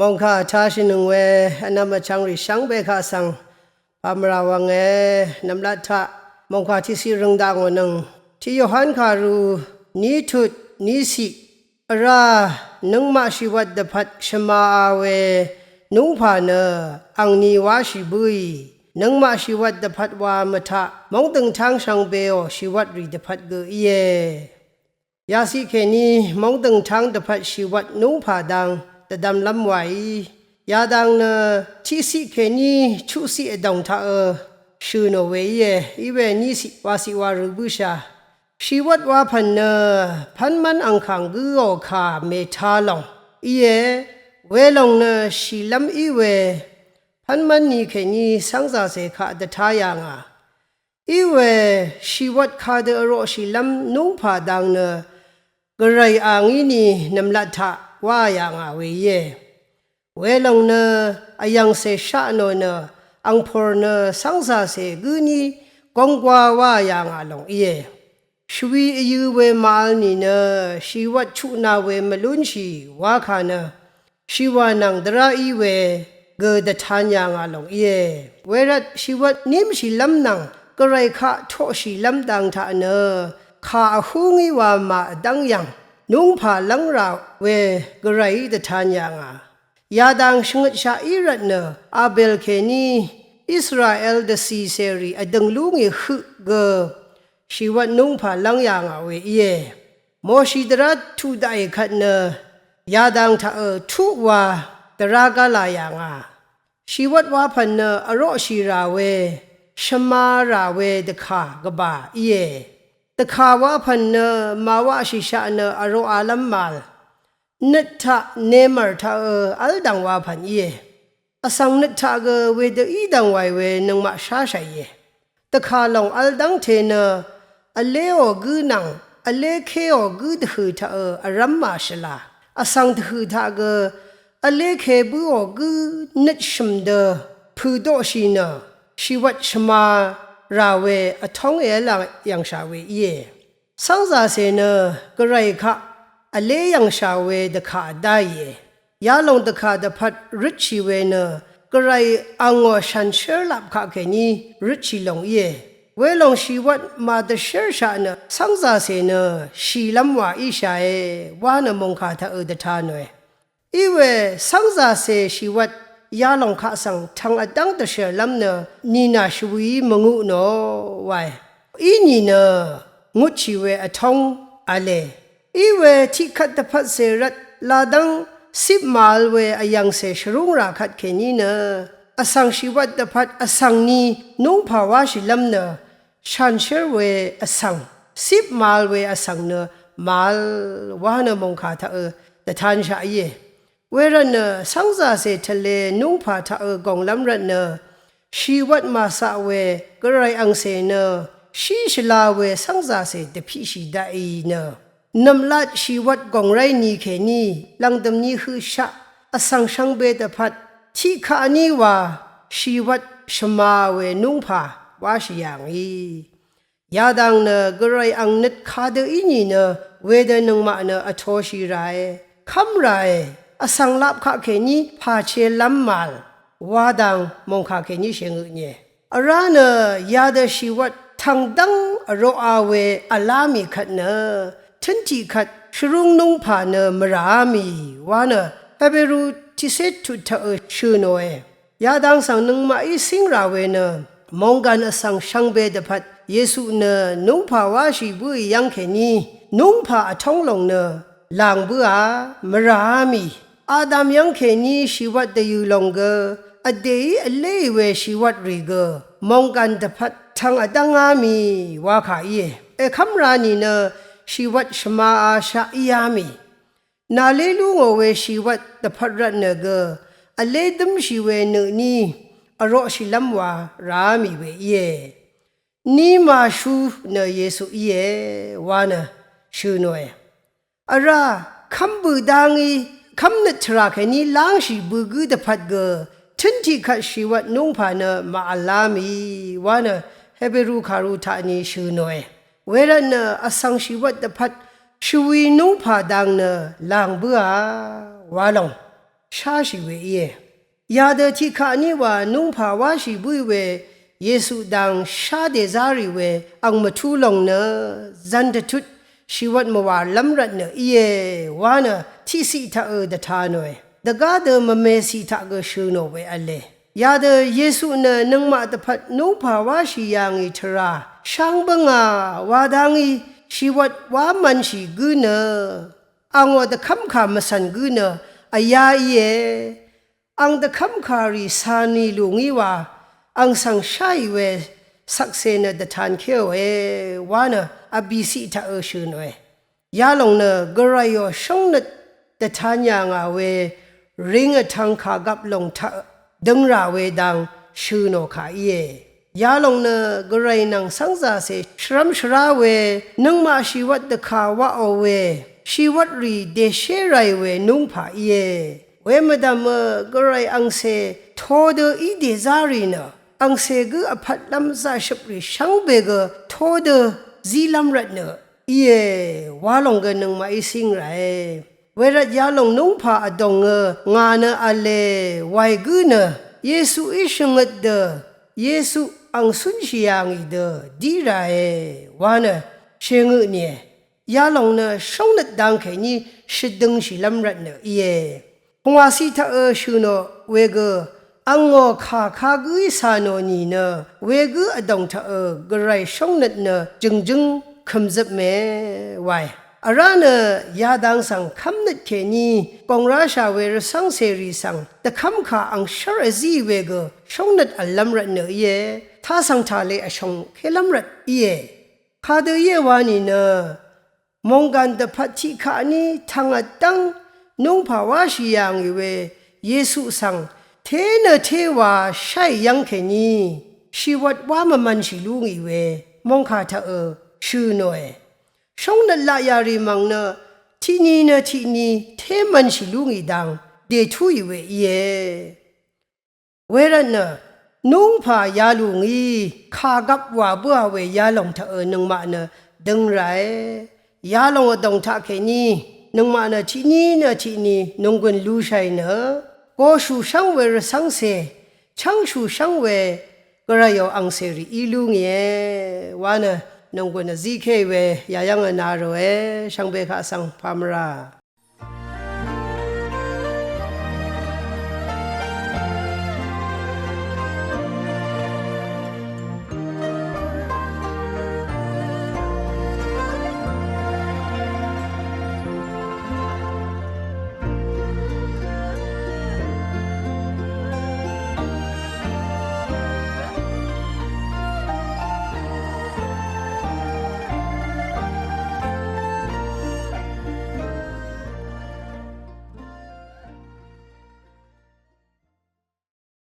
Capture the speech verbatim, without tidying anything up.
Mòngkà vtashìnøng we vnvm vchvngrì shvngbe kaq svng pàmvrà wvnge. Nvmlat taq mòngkà tiqciq røng dakngò nøng tiq Yohan kàru ní tut ní ciq. Vrá, nøngmaq shìwvt dvpvt shvmaa we núngpà nø angni wáshì bǿì, nøngmaq shìwvt dvpvt wa mvtaq móngdø̀ngtáng shvngbeò shìwvtrì dvpvt gø íe. Yaciq kèní móngdø̀ngtáng dvpvt shìwvt núngpà dang dvdvmlv́m wàí. Yadang nø tiqciq kèní chuqciq vdòng taqø shø̀ nò we íe. Iwe níciq waciq wa rø bǿshà. Shìwvt wapv̀n nø pv́nmv́n angkàng gǿò kà mètá lòng íe. Welòng nø shìlv́m í we pv́nmv́n ni kèní cv́ngzàcè kaq dvtá yà ngà. Iwe shìwvt kadø vroqshìlv́m núngpà dang nø gvray a ngí ni nv̀mlat taq wáā yà ngà we íe. Welòng nø vyv̀ngcè shaq nò nø angpùr nø cv́ngzàcè gǿ ní gónggwá wáā yà ngà lòng íe. Shvwi vyø̄ we màvl nìnø shìwvt chutnā we mvlúnshì wakà nø shìwà nvng dvrá í we gø dvtan yà ngà lòng íe. Wervt shìwvt nímshìlv́m nvng gvray kaq toqshìlv́m dang taq nø kà vhú ngí wa mà vdv́ng yv̀ng núngpà lv́ngrà we gvrayí dvtan yà ngà. Yadang shvngøtshaq í rvtnø Abel kèní Israel dvcìcèrì vdø̀ng lú ngì høq gø shìwvt núngpà lv́ng yà ngà we íe. Moshi dvrá tuq daqì kvt nø yadang taqø tuq wa dvrá gálā yà ngà. Shìwvt wapv̀n nø vroqshì rà we, shvma rà we dvkà gvbà íe. Dvkà wapv̀n nø màwaqshìshaq nø vroqalv́m màvl. Nøt taq nemv̀r taqø v́l dv̀ng wapv̀n íe. Vsvng nøt taq gø wedø í dv̀ng wàì we nøngmaq sháshàìe. Dvkà lòng v́l dv́ngte nø vléò gǿ nvng vlékéò gǿ dvhø̀ taqø vrv́m màshvlà. Vsvng dvhø̀ taq gø vléke bǿò gǿ nøt shø̀m dø pø̀doqshì nø shìwvt shvma rà we vtóng èv́lá yv̀ngshà we íe. Cv́ngzàcè nø gvray kaq vlé yv̀ngshà we dvkà dáìe. Yalòng dvkà dvpvt røtshì we nø gvray angò shànshér lap kaq kèní røtshì lòng íe. Welòng shìwvt màdvshérshaq nø cv́ngzàcè nø shìlv́m wà íshàe wa nø mòngkà taqø dvta nòe. Iwe cv́ngzàcè shìwvt yalòng kaq svng tvng vdv́ng dvshèrlv́m nø nìnà shvwìí mvnguq nò wae. Inìnø ngutshì we vtóng v̄le. Iwe tiqkvt dvpvtcè rvt ladv́ng cip màvl we vyv̀ngcè shvrúngrà kvt kèní nø vsvng shìwvt dvpvt vsvng ni núngpà wáshìlv́m nø shànshér we vsvng, cip màvl we vsvng nø màvl wa nø mòngkà taqø dvtanshaq íe. Wervtnø cv́ngzàcè tvlē núngpà taqø gònglv́m rvtnø shìwvt màcaq we gvray angcè nø shí shvla we cv́ngzàcè dvpiqshì daqì nø nv̀mlat shìwvt gòngráy ni kèní lv̀ngdø̀m ni høqshaq vsvng shvngbe dvpvt tiqkaq vní wa shìwvt shvma we núngpà wáshì yà ngì. Yadang nø gvray ang nøt kadø í nìnø wedø nøngmaq nø vtōshì ràe, kv́m ràe, vsvng lap kaq kèní pàchelv́m màvl wa dang mòngkà kèní shèngøtnìe. Vrá nø yadø shìwvt tv̀ngdv́ng vroqa we vlá mì kvt nø tǿn tiqkvt shvrúng núngpà nø mvràá mì wa nø Heberu tiqcé tut taqø shø̀ nòe. Yadang svng nøngmaqí cíngrà we nø mònggàn vsvng shvngbe dvpvt Yesu nø núngpà wáshì bǿì yv́ng kèní núngpà vtóng lòng nø làng bǿà mvràá mì. Adam yv́ng kèní shìwvt dvyø̀ lòng gø vdèí vléì we shìwvtrì gø mònggàn dvpvt tvng vdv́ngá mì wakà íe. Èkv́m ra nìnø shìwvt shvmaashaq íá mì. Nàlé lú ngò we shìwvt dvpvt rvtnø gø vlé dǿmshì we nø tní vroqshìlv́m wa ràá mì we íe. Ní màshú nø Yesu íe wa nø shø̀ nòe. Vrá, kv́m bø̀ dá ngí kv́m nøt tvrà kèní lángshì bø̀ gǿ dvpvt gø tǿn tiqkvt shìwvt núngpà nø màvlá mì wa nø Heberu kàru taqni shø̀ nòe. Wervtnø vsvng shìwvt dvpvt shvwi núngpà dang nø làng bǿà wa lòng. sháshì we íe. Yadø tiqkaq ní wa núngpà wáshì bǿì we Yesu dang shá dèzá rì we ang mvtú lòng nø zv̀n dvtut shìwvt mvwàlv́m rvtnø íe wa nø tiqciq taqø dvta nòe. Dvgá dø mvmèciq taq gø shø̀ nò we v̄le. Yadø Yesu nø nøngmaq dvpvt núngpà wáshì yà ngì tvrà sháng bǿngà wa dá ngí shìwvt wá mv̄nshì gǿ nø angò dvkv́mkà mvcv̀n gǿ nø vyá íe. Ang dvkv́mkàrì cà nì lù ngí wa ang svng sháì we shvkse nø dvtankéòe wa nø vbìciq taqø shø̀ nòe. Yalòng nø Gvrayò shóngnøt dvtan yà ngà we ring vtvng kàgvp lòng taq døng rà we dang shø̀ nò kà íe. Yalòng nø Gvray nvng cv́ngzàcè shvrv́m shvrá we nøngmaq shìwvt dvkà waqò we shìwvtrì dèshé ràì we núngpà íe. We mvdv̀mø Gvray angcè to dø í dèzá rì nø angcè gǿ vpvtlv́m zaqshøprì shvngbe gø to dø zílv́m rvtnø íe wa lòng gø nøngmaqí cíng ràe. Wervt yalòng núngpà vdòngø ngà nø v̄le wàì gǿ nø Yesuí shvngøt dø Yesu ang cúnshì yà ngì dø dí ràe wa nø shèngø nìe. Yalòng nø shóngnøt dang kèní shvdøngshìlv́m rvtnø íe. Pungwàciq taqø shø̀ nò we gø angò kà kagǿí cà nò nìnø wegǿ vdòng taqø Gvray shóngnøt nø jø̀ngjǿng kø̀mzøpme wae. Vrá nø yadang svng kv́mnøt kèní gòng ráshà we rvcv́ngcèrì svng dvkv́mkà angshv́r vzíì we gø shóngnøt v̀llv́m rvtnø íe. Tasv̀ng tàleq vshòngkélv́m rvt íe. Kadø íe wa nìnø mònggàn dvpvt tiqkaq ní tvng vdv́ng núngpà wáshì yà ngì we Yesu svng té nø té wa sháì yv́ng kèní shìwvt wá mvmv̄nshì lú ngì we mòngkà taqø shø̀ nòe. Shóngnøt laqyà rì mv̀ng nø tiqni nø tiqni té mv̄nshì lú ngì dang dètúì we íe. Wervtnø núngpà yalù ngí kàgvp wà bǿà we yalòng taqø nøngmaq nø døng ràe. Yalòng vdòng taqkèní nøngmaq nø tiqní nø tiqni nònggùn lushàì nø goshù shv́ng we rvcv́ngcè chv́ngshù shv́ng we Gvrayò angcèrì í lú ngìe wa nø nònggùn vzíkéì we yayv́ng vna ròe. Shvngbe kaq svng pamvra